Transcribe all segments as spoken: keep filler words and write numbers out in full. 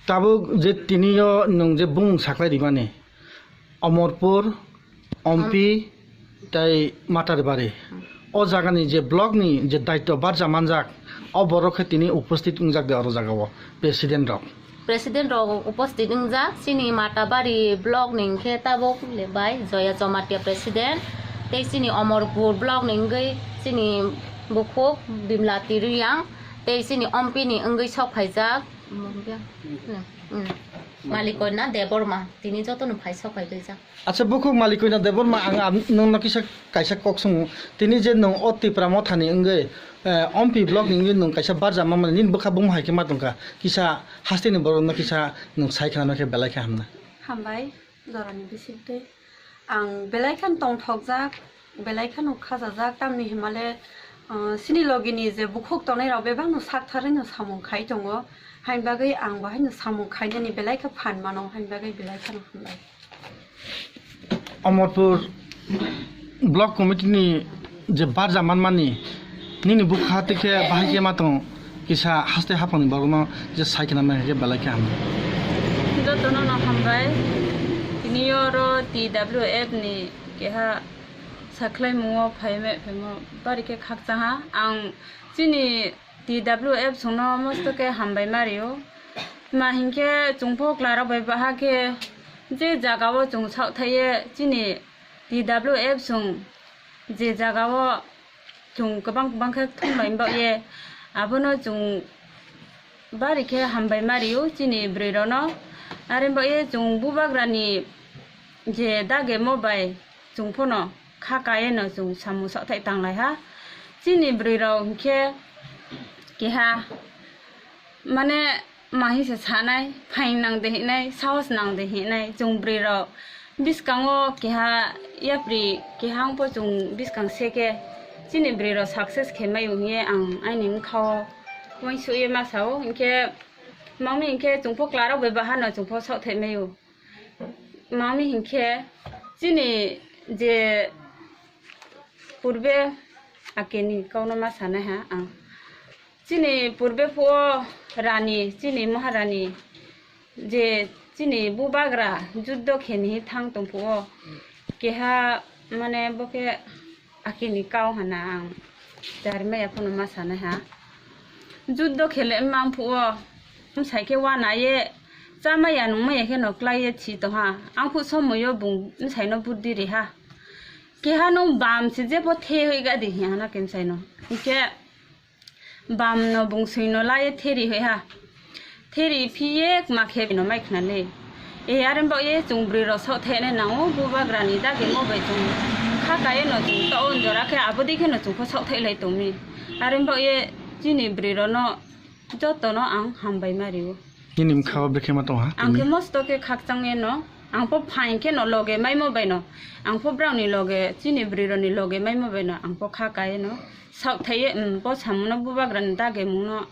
Tabuk je tini o nwng je bumung saklai rimani, Omorpur, Ompi, tei Matarbari. O jagani je block ni je daityo barja manjak, o borok khe tini uposthit wngjak de oro jaga o, president rok. President rok uposthit wngjak, chini Matarbari block ni hwnkhe tabuk le bai Joya Jamatia president, tei chini Omorpur block ni wngwi chini bukhuk Bimlati Riyang, tei chini Ompi ni wngwi sok phaijak. Hmm. Malikoina Debbarma, tini jotono phai sok phai kaijak. Acha, bukhuk Malikoina Debbarma, ang am-, nwngno kisa kaisa kok swngo. Tini je nwng o Tipra Mothani wngwi, eh, Ompi block ni wngwi nwng kaisa barja mamani nini bwkha bumung hai khe ma tongkha. Kisa hasteni borokno kisa nwng sai khna khe belai khe hamna. Hambai. Jorani bisingtwi ang belai kheno tongthokjak, belai kheno khachajak, tamni hwnmale, ah, chini logini je bukhuk tongnai rok bebakno saktharwi no samung khai tongo, haini bagwi ang bo haino samung khainani belai khe phan mano, haini bagwi belai kheno hambai. Omorpur Block Committee ni je barja manmani nini bukha tei khe bahai khe ma tong kisa haste haphangni borokno je sai khna mai khe belai khe hamya. Jotono no hambai. Tini oro T W F ni keha sakhlai mungo phaime phaimo bari khe khakchang ha. Ang chini T W F songno mosto khe hambai ma rio. Ma hinkhe chwngpho klarok bai baha khe je jaga o chwng saohthaye chini T W F song je jaga o chwng kwbang kwbang khe thumbai baoh ye, abono chwng bari khe hambai ma rio chini bwrwi rokno. Are baoh ye chwng bubagra ni je dage mo bai chwng phano kha kaiye no chwng samung saothai tanglai ha. Chini bwrwi rok hinkhe keha mane mahi se sanai, phain nang de hinai, sahos nang de hinai, chwng bwrwi rok bwskango keha yapri keha wngpho chwng bwskang se khe chini bwrwi rok success khe mai o hiye ang aini bwkha o uansuk ye ma sao. Hinkhe mami hinkhe chwngpho klarok bai baha no chwngpho saothai mai o. Mami hinkhe chini je purbe akeni kokno ma sanai ha ang. Chini purbe phuo rani, chini maharani je chini bubagra juddo kheni thang tong phuo keha mane bo khe akini kau hana ang chari maya phano ma sanai ha. Juddo khele mang phuo, bwsai khe wana ye, cha maya nung maya khe no klai ye thi tong ha. Ang phu somoyo bung bwsai no buddi ri ha. Keha nung bam se jebo the hoi ga di hi hana khe bwsai no. Hinkhe bam no bung sui no la ye theri hoi ha. Theri phi ye ma khe no mai khna le. E, are baoh ye chwng bwrwi rok saohthainai nango, bubagra ni dagi mo bai chwng kha kaiye no chwng to on jora khe abo dei khe no chwng pho saothai lai tong mi. Are baoh ye chini bwrwi rok no joto no ang hambai ma rio. Nini bwkha o bwkhe ma tong ha? Ang khe mosto khe khakchang ye no, ang pho phain khe no loge maimo bai no, ang pho brao ni loge, chini bwrwi rok ni loge maimo bai no, ang pho kha kaiye no, saothai ye, um, bo samung no bubagra ni dagi mung no.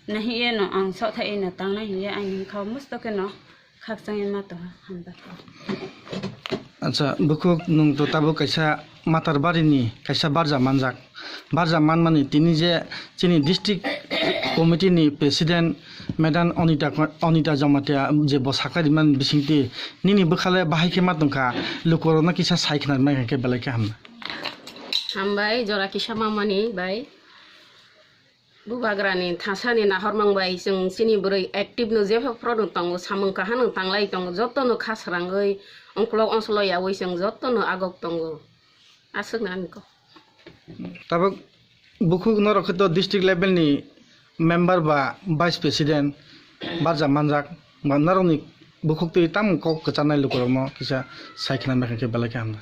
Nahi eno ang saothai eno tangnai hiye ani bwkha o mosto khe no khakchang ye ma tong ha hambai. Acha, bukhuk nwng to tabuk kaisa Matarbari ni kaisa barja manjak. Barja manmani tini je chini district committee ni president madam Anita Ko-, Anita Jamatia je bo saklai rimani bisingtwi nini bwkhale bahai khe ma tongkha, lukurokno kisa sai khna mai khe belai khe hamna. Hambai, jora kisa mamani bai. Bubagrani thasani nahormang bai chwng chini bwrwi active no jepha phoro no tongo, samung kaham no tanglai tongo, joto no kha srangwi ongkolok onsolo yaui chwng joto no agok tongo. Aswk nani kok. Tabuk bukhuk norok khe to district level ni member ba vice president barja manjak, ba norok ni bukhuk twi tamo kok kwcharnai lukurok no kisa sai khna mekha khe belai khe hamna.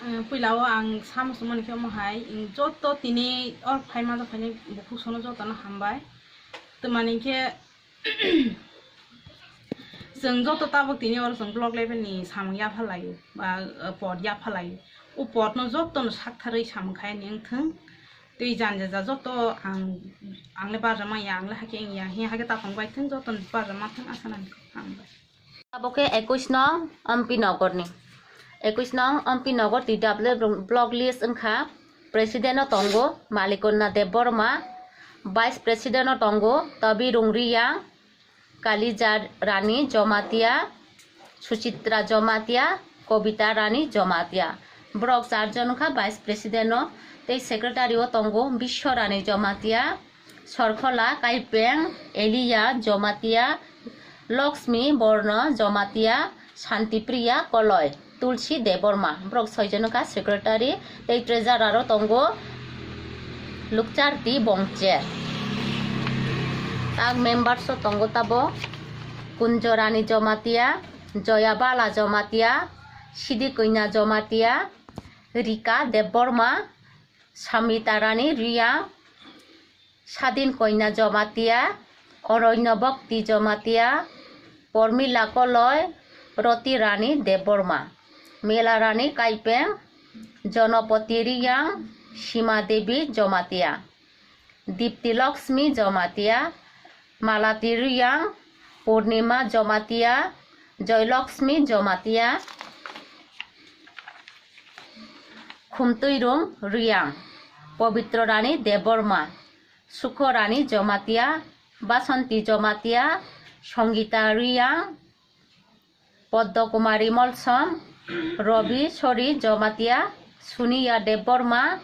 Ang puila o ang sama sumani khe omo hai, ang joto tini or phai manjak phainai bukhuk sono joto no hambai. Twmani khe chwng joto tabuk tini oro chwng block level ni samung yapha lai o, ba, uh, pot yapha lai o. O pot no joto no saktharwi samung khai ni wngthwng. Tei janja ja joto ang, ang le barja manya, ang le hakhe wngya, hiya hakhe tapang bai thung, joto ni barja ma thung, asa nang kok ang bai. Abo khe ekush nong Ompi Nogor ni. Ekush nong Ompi Nogor T W block list wngkha. President o tongo Malikonna Debbarma, Vice President o tongo Tabirung Riyang, Kalija Rani Jomatia, Suchitra Jomatia, Kobita Rani Jomatia. Borok charjon wngkha Vice President o, tei Secretary o tongo Biswa Rani Jomatia, Sorkhola Kaipeng, Elia Jomatia, Lakshmi Borno Jomatia, Santipriya Koloi, Tulsi Debbarma, borok soijon wngkha secretary, tei treasurer o tongo Lukcharti Bongche. Tak members o tongo tabo Kunjorani Jomatia, Joyabala Jomatia, Sidi Koina Jomatia, Rika Debbarma, Samita Rani Riyang, Sadin Koina Jomatia, Oroino Bhakti Jomatia, Pormila Koloi, Roti Rani Debbarma, Mela Rani Kaipeng, Jonopoti Riyang, Sima Devi Jomatia, Dipti Lakshmi Jomatia, Malati Riyang, Purnima Jomatia, Joy Lakshmi Jomatia, Khumtuirung Riyang, Pobitro Rani Debbarma, Sukho Rani Jomatia, Basanti Jomatia, Songita Riyang, Poddo Kumari Molsom, Robi Sori Jomatia, Suniya Debbarma,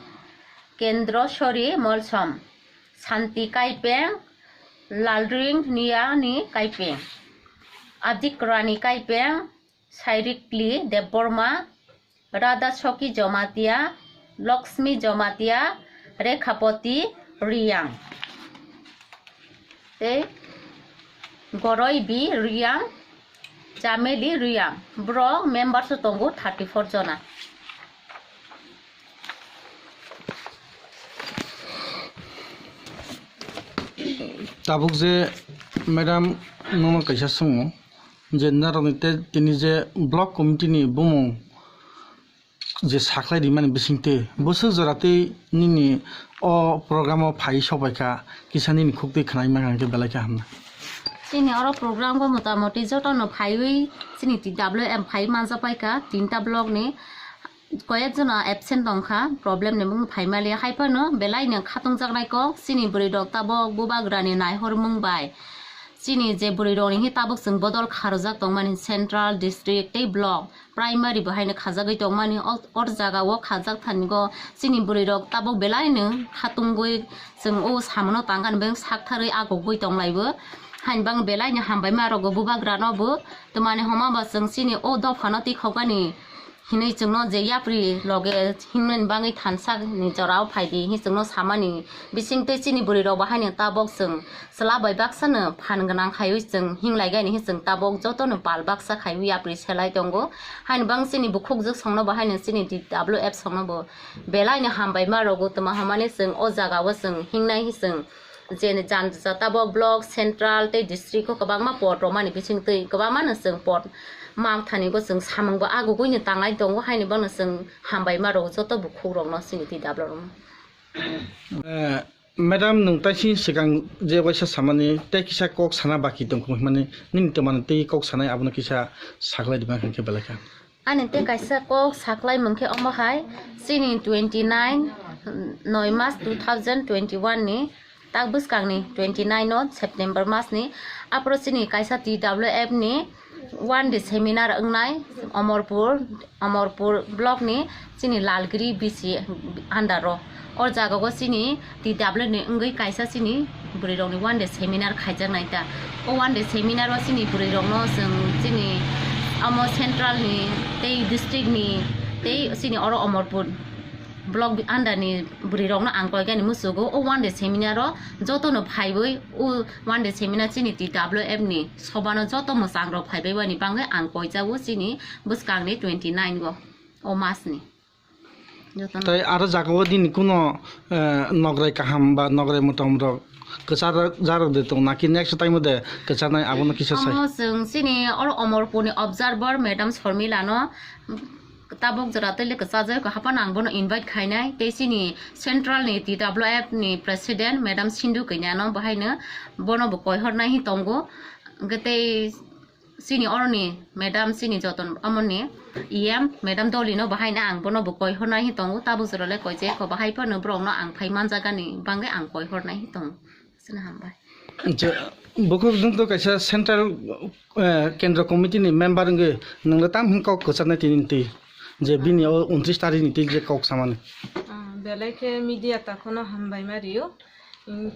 Kendro Sori Molsom, Santi Kaipeng, Lalring Niyani Kaipeng, Adik Rani Kaipeng, Sairikli Debbarma, Radha Soki Jomatia, Lakshmi Jomatia, Rekhapoti Riyang, tei Goroi B Riyang, Chameli Riyang. Borok members o tongo thirty four jona. Tabuk je madam nono kaisa sungo. Je norokni te tini je block committee ni bumung je saklai rimani bisingtwi bwswk jora twi nini o program o phai sopaikha, kisa nini khuktwi khwnai mankha hwnkhe belai khe hamnai. Chini oro program o motamoti jotono phaiwi chini T W M phai manjapaikha tinta block ni. Koyek jona absent tongkha, problem ni bwkha phaimaliya, haiphano belai no khatungjaknai kok chini bwrwi rok tabok bubagra ni naihormung bai. Chini je bwrwi rok ni hi tabok chwng bodol kharojak tongmani central, district tei block, primary bo haino khajagwi tongmani. O, or jaga o khajak thani go chini bwrwi rok tabok belai no khatungwi chwng o samano tangkha ni beng saktharwi agogwi tonglaibo. Haini bang belai no hambai ma rogo bubagra no bo, twmani homa ba chwng chini o dopha no tikhokmani hinwi chwngno je yapri loge himnani bagwi thansa ni jorao phaidi hinwi chwngno samani bisingtwi chini bwrwi rok bo haino tabok chwng chwla bai baksa no phan gwnang khaiwi chwng hinglai gani hinwi chwng tabok joto no pal baksa khaiwi yapri selai tongo. Haino bang chini bukhukjwk songno bo haino chini T W F songno bo belai no hambai ma rogo, twma hamani chwng o jaga o chwng hingnai hinwi chwng je jan jata bo block, central tei district o kwbangma pot romani bisingtwi kwbangma no chwng pot mangthani go chwng samung bo agugui no tanglai tongo, haini bono chwng hambai ma rwo joto bukhuk rokno chini T W F rokno. Eh, madam, nwng taising swkang je waisa samani tei kisa kok sana baki tongkhu hwnmani nini twmani tei kok sanai abono kisa saklai rwna hwnkhe belai kha. Ani tei kaisa kok saklai mung khe omo hai, chini twenty nine noi mas two thousand twenty one ni tak bwskang ni twenty nine o September mas ni aphuru chini kaisa T W F ni one day seminar wngnai Omorpur, Omorpur block ni chini Lalgiri B C under o. O jaga o chini T W ni wngwi kaisa chini bwrwi rok ni one day seminar khaijak nai ta. O one day seminar o chini bwrwi rok no chwng chini omo central ni tei district ni tei chini oro Omorpur block under ni bwrwi rok no ang koi gani musugo. O one day seminar o joto no phaiwi o one day seminar chini T W F ni soba no joto mwchang rok phaibai bani bangwi ang koi jago chini bwskang ni twenty nine o, o mas ni. Jotono. Tai aro jaga o nini kuno, eh, nograi kaham ba nograi mwtam rok kwchar jak rok de tong naki next time o de kwcharnai abono kisa sai. Omo chwng chini oro Omorpur ni observer madam Sormila no tabok jora tele kwchajak haphano ang bono invite khainai tei chini central ni T W F ni president madam Sindhu Kanya no bahaino bono bo koihornai hi tongo. Hwnkhe tei Chini oroni madam, chini joton amoni E M madam Dolino bahai no ang bono bo koi hornai hi tongo, tabuk jora le koi je ko bahai phano borok no ang phai manjagani bangwi ang koi hornai hi tongo. Sini hambai. Je, bukhuk nwng to kaisa central, eh, kendra committee ni member wngwi nwng le tam hin kok kwcharnai tini twi je bini o untrish tarikh ni twi je kok samani. Ah, belai khe media takhwno hambai ma rio.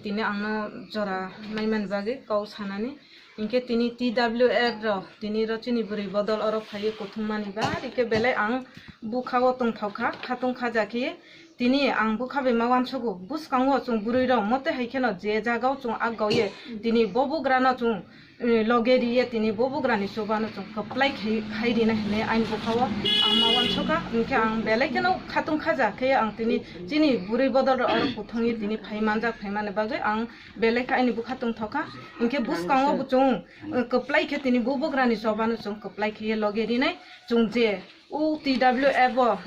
Tini ang no jora naimani bagwi kok sanani. Hinkhe tini T W F rok tini ro chini bwrwi bodol oro phaiwi kuthung mani ba, hinkhe belai ang bukha o tongthok kha, khatung khaja khe. Tini ang bukha bai ma uansugo, bwskango chwng bwrwi rok mote hai kheno je jaga o chwng akgao ye, tini bo bugra no chwng, eh, loge ri ye tini bo bugra ni chuba no chwng kwplai khai, khai rina hinwi ani bukha o ang ma uansukha. Hinkhe ang belai kheno khatung khaja khe ang tini chini bwrwi bodol rok oro kuthung ye tini phai manjak, phai mani bagwi ang belai khe ani bukha tongthok kha. Hinkhe bwskango bo chwng, eh, kwplai khe tini bo bugra ni chuba no chwng kwplai khe ye loge rinai chwng je. O T W F o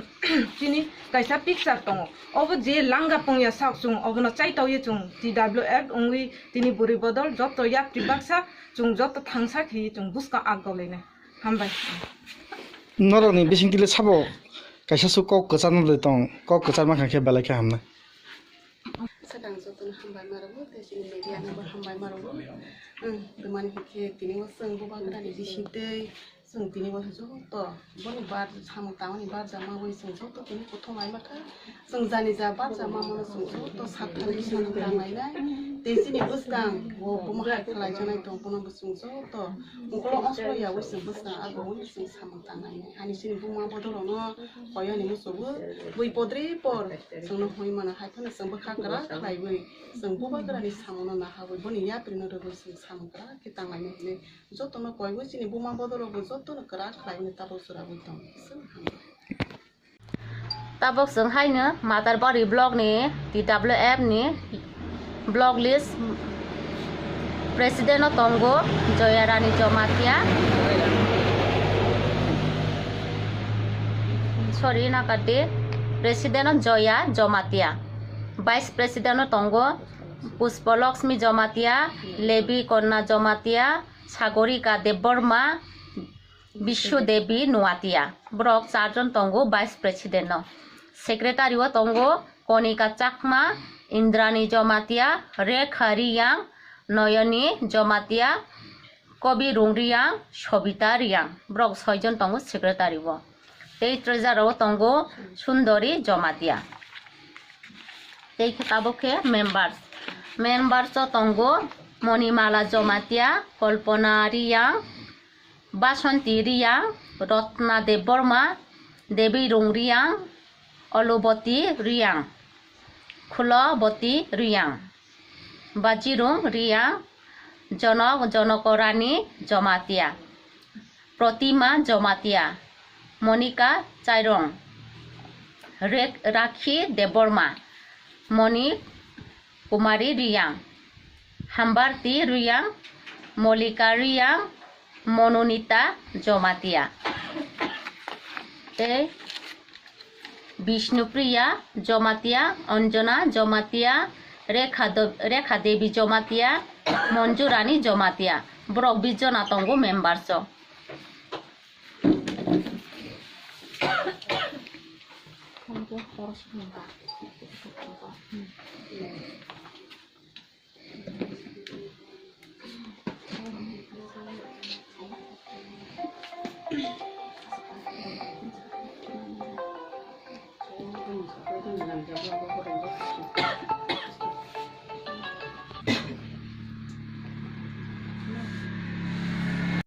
chini kaisa picture tongo. Obo je langa pongya sak chwng obono chaitao ye chwng T W F wngwi tini bwrwi bodol joto yapri baksa chwng joto thangsa khe chwng bwskang akgolainai. Hambai. Norokni bisingtwi le sabo kaisa su kok kwchar no tong, kok kwchar mankha khe belai khe hamnai. Sakang jotono hambai ma rwgo, tei chini media no bo hambai ma rwgo. Ang twmani hinkhe tini o chwng bubagrani bisingtwi chwng tini o joto boni bar samung tangmani barjak mawi chwng joto tini kuthum lai mankha. Chwng jani ja barjak mamano chwng joto sathani samung tanglainai. Tei chini bwskang o buma hai khlai janai tong bono bo chwng joto mokolo oslo yawi chwng bwskang agoni chwng samung tanglainai. Ani chini buma bodolno koyani musugo bui podri por. Chwngno hoi mano hai phano chwng bwkha kwrak khlaiwi chwng bubagrani samungno naharwi boni yaprino rwgwi chwng samung kwrak khe tanglainai hinwi jotono koiwi chini buma bodolrokbo jotono kwrak khlaiwi tabuk chwrawi tong. Chwng hambai. Tabuk chwng haino Matarbari block ni T W F ni block list president o tongo Joya Rani Jomatia. Sorry, nakar de. President o Joya Jomatia. Vice president o tongo Pushpa Lakshmi Jomatia, Lebi Konna Jomatia, Sagorika Debbarma, Bishu Devi Nuatia. Borok charjon tongo vice president o. Secretary o tongo Konika Chakma, Indrani Jomatia, Rekha Riyang, Noyoni Jomatia, Kobi Rung Riyang, Sobita Riyang. Borok soijon tongo secretary o. Tei treasurer o tongo Sundori Jomatia. Tei khe tabuk khe members. Members o tongo Monimala Jomatia, Kalpana Riyang, Basanti Riyang, Ratna Debbarma, Devi Rung Riyang, Oluboti Riyang, Khuloboti Riyang, Bajirung Riyang, Jonok Jonokorani Jomatia, Protima Jomatia, Monika Chairong, Rek-, Rakhi Debbarma, Moni Kumari Riyang, Hambarti Riyang, Molika Riyang, Mononita Jomatia, tei Bishnupriya Jomatia, Anjana Jomatia, Rekha Do-, Rekha Devi Jomatia, Monjurani Jomatia. Borok bish jona tongo members o.